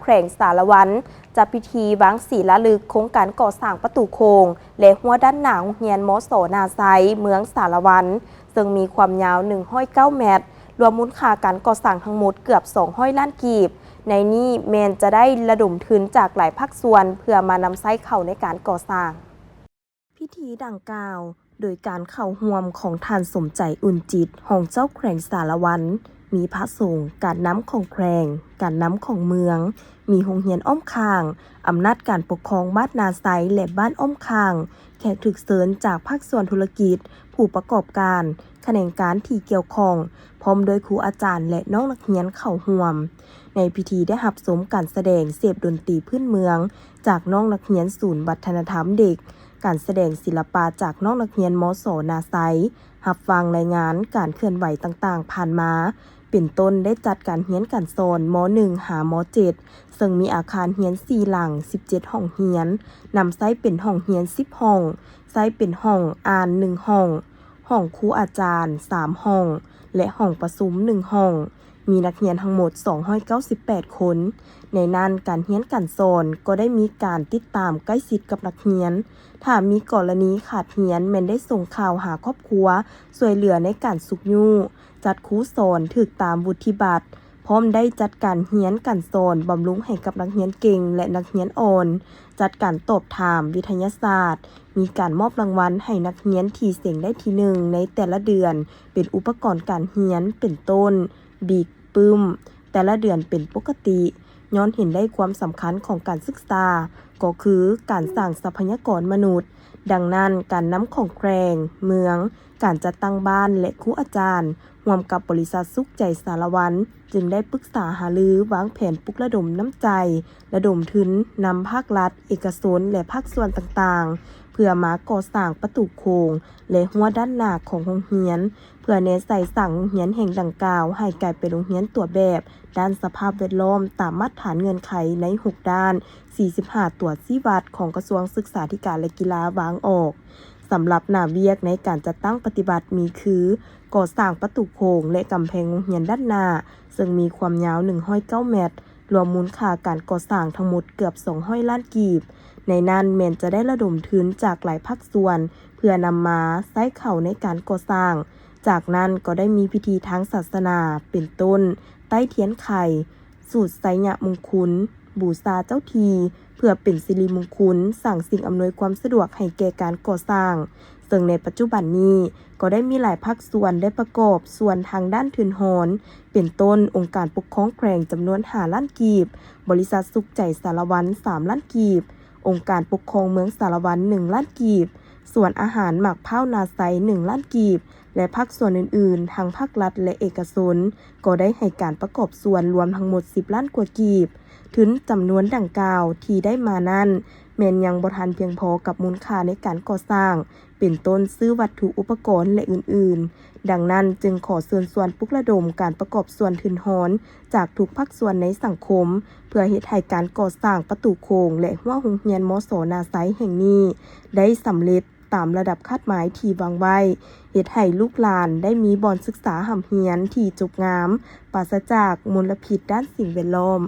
ຂວງສາລະວັນ ຈັດພິທີວາງສີລາລຶກໂຄງການກໍ່ສ້າງປະຕູໂຂງ ແລະ ຮົ້ວດ້ານໜ້າໂຮງຮຽນ ມສ ນາໄຊ ເມືອງສາລະວັນ ເຊິ່ງມີຄວາມຍາວ ໜຶ່ງຮ້ອຍເກົ້າແມັດ, ລວມມູນຄ່າການກໍ່ສ້າງທັງໝົດເກືອບ ສອງຮ້ອຍລ້ານກີບ. ໃນນີ້ແມ່ນຈະໄດ້ລະດົມທຶນຈາກຫຼາຍພາກສ່ວນ ເພື່ອມານຳໃຊ້ເຂົ້າໃນການກໍ່ສ້າງ. ພິທີດັ່ງກ່າວ ໂດຍການເຂົ້າຮ່ວມຂອງທ່ານ ສົມໃຈ ອຸ່ນຈິດ ຮອງເຈົ້າແຂວງສາລະວັນ, ມີພະສົງ, ການນຳຂອງແຂວງ, ການນຳຂອງເມືອງ, ມີໂຮງຮຽນອ້ອມຂ້າງ, ອຳນາດການປົກຄອງບ້ານນາໄຊ ແລະ ບ້ານອ້ອມຂ້າງ, ແຂກຖືກເຊີນຈາກພາກສ່ວນທຸລະກິດ, ຜູ້ປະກອບການ, ຂະແໜງການທີ່ກ່ຽວຂ້ອງ, ພ້ອມດ້ວຍຄູອາຈານ ແລະ ນ້ອງນັກຮຽນເຂົ້າຮ່ວມ. ໃນພິທີໄດ້ຮັບຊົມການສະແດງເສບດົນຕີພື້ນເມືອງ ຈາກນ້ອງນັກຮຽນສູນວັດທະນະທຳເດັກ, ການສະແດງສິລະປະຈາກນ້ອງນັກຮຽນ ມສ ນາໄຊ, ຮັບຟັງລາຍງານການເຄື່ອນໄຫວຕ່າງໆຜ່ານມາ, ເປັນຕົ້ນໄດ້ຈັດການຮຽນການສອນ ມ ໜຶ່ງ ຫາ ມ ເຈັດ ເຊິ່ງມີອາຄານຮຽນສີ່ຫຼັງ, ສິບເຈັດຫ້ອງຮຽນ, ນຳໃຊ້ເປັນຫ້ອງຮຽນສິບຫ້ອງ, ໃຊ້ເປັນຫ້ອງອ່ານໜຶ່ງຫ້ອງ, ຫ້ອງຄູອາຈານສາມຫ້ອງ ແລະ ຫ້ອງປະຊຸມໜຶ່ງຫ້ອງ, ມີນັກຮຽນທັງໝົດສອງຮ້ອຍເກົ້າສິບແປດຄົນ. ໃນນັ້ນການຮຽນການສອນກໍໄດ້ມີການຕິດຕາມໃກ້ຊິດກັບນັກຮຽນ. ຖ້າມີກໍລະນີຂາດຮຽນແມ່ນໄດ້ສົ່ງຂ່າວຫາຄອບຄົວ ຊ່ວຍເຫຼືອໃນການຊຸກຍູ້, ຈັດຄູສອນຖືກຕາມວຸດທິບັດ, ພ້ອມໄດ້ຈັດການຮຽນການສອນບຳລຸງໃຫ້ກັບນັກຮຽນເກັ່ງ ແລະ ນັກຮຽນອ່ອນ, ຈັດການຕອບຖາມວິທະຍາສາດ, ມີການມອບລາງວັນໃຫ້ນັກຮຽນທີ່ເສັງໄດ້ທີໜຶ່ງໃນແຕ່ລະເດືອນ ເປັນອຸປະກອນການຮຽນ ເປັນຕົ້ນ ບິກ, ປຶ້ມ ແຕ່ລະເດືອນເປັນປົກກະຕິ, ຍ້ອນເຫັນໄດ້ຄວາມສຳຄັນຂອງການສຶກສາ ກໍຄືການສ້າງຊັບພະຍາກອນມະນຸດ. ດັ່ງນັ້ນ, ການນຳຂອງແຂວງ, ເມືອງ, ການຈັດຕັ້ງບ້ານ ແລະ ຄູອາຈານ ຮ່ວມກັບບໍລິສັດສຸກໃຈສາລະວັນ ຈຶ່ງໄດ້ປຶກສາຫາລືວາງແຜນປຸກລະດົມນ້ຳໃຈ, ລະດົມທຶນນຳພາກລັດ, ເອກະຊົນ ແລະ ພາກສ່ວນຕ່າງໆ ເພື່ອມາກໍ່ສ້າງປະຕູໂຂງ ແລະ ຮົ້ວດ້ານໜ້າຂອງໂຮງຮຽນ, ເພື່ອແນໃສ່ສ້າງໂຮງຮຽນແຫ່ງດັ່ງກ່າວໃຫ້ກາຍເປັນໂຮງຮຽນຕົວແບບດ້ານສະພາບແວດລ້ອມ ຕາມມາດຖານເງື່ອນໄຂໃນຫົກດ້ານ ສີ່ສິບຫ້າຕົວຊີ້ວັດຂອງກະຊວງສຶກສາທິການ ແລະ ກິລາວາງອອກ. ສຳລັບໜ້າວຽກໃນການຈັດຕັ້ງປະຕິບັດມີຄື ກໍ່ສ້າງປະຕູໂຂງ ແລະ ກຳແພງໂຮງຮຽນດ້ານໜ້າ, ເຊິ່ງມີຄວາມຍາວໜຶ່ງຮ້ອຍເກົ້າແມັດ, ລວມມູນຄ່າການກໍ່ສ້າງທັງໝົດເກືອບສອງຮ້ອຍລ້ານກີບ. ໃນນັ້ນແມ່ນຈະໄດ້ລະດົມທຶນຈາກຫຼາຍພາກສ່ວນ ເພື່ອນຳມາໃຊ້ເຂົ້າໃນການກໍ່ສ້າງ. ຈາກນັ້ນກໍໄດ້ມີພິທີທາງສາສະໜາ ເປັນຕົ້ນ ໄຕ້ທຽນໄຂ, ສູດໄຊຍະມຸງຄຸນ, ບູຊາເຈົ້າທີ່ ເພື່ອເປັນສິລິມຸງຄຸນ, ສ້າງສິ່ງອຳນວຍຄວາມສະດວກໃຫ້ແກ່ການກໍ່ສ້າງ. ເຊິ່ງໃນປັດຈຸບັນນີ້ກໍໄດ້ມີຫຼາຍພາກສ່ວນໄດ້ປະກອບສ່ວນທາງດ້ານທຶນຮອນ, ເປັນຕົ້ນ ອົງການປົກຄອງແຂວງຈຳນວນຫ້າລ້ານກີບ, ບໍລິສັດສຸກໃຈສາລະວັນສາມລ້ານກີບ, ອົງການປົກຄອງເມືອງສາລະວັນໜຶ່ງລ້ານກີບ, ສວນອາຫານໝາກພ້າວນາໄຊໜຶ່ງລ້ານກີບ ແລະ ພາກສ່ວນອື່ນໆ ທັງພາກລັດ ແລະ ເອກະຊົນ ກໍໄດ້ໃຫ້ການປະກອບສ່ວນລວມທັງໝົດສິບລ້ານກວ່າກີບ. ທຶນຈຳນວນດັ່ງກ່າວທີ່ໄດ້ມານັ້ນ ແມ່ນຍັງບໍ່ທັນພຽງພໍກັບມູນຄ່າໃນການກໍ່ສ້າງ, ເປັນຕົ້ນ ຊື້ວັດຖຸອຸປະກອນ ແລະ ອື່ນໆ. ດັ່ງນັ້ນຈຶ່ງຂໍເຊີນຊວນປຸກລະດົມການປະກອບສ່ວນທຶນຮອນຈາກທຸກພາກສ່ວນໃນສັງຄົມ ເພື່ອເຮັດໃຫ້ການກໍ່ສ້າງປະຕູໂຂງ ແລະ ຮົ້ວໂຮງຮຽນ ມສ ນາໄຊແຫ່ງນີ້ໄດ້ສຳເລັດ ຕາມລະດັບຄາດໝາຍທີ່ວາງໄວ້, ເຮັດໃຫ້ລູກຫຼານໄດ້ມີບ່ອນສຶກສາຮ່ຳຮຽນທີ່ຈົບງາມ, ປາສະຈາກມົນລະພິດດ້ານສິ່ງແວດລ້ອມ.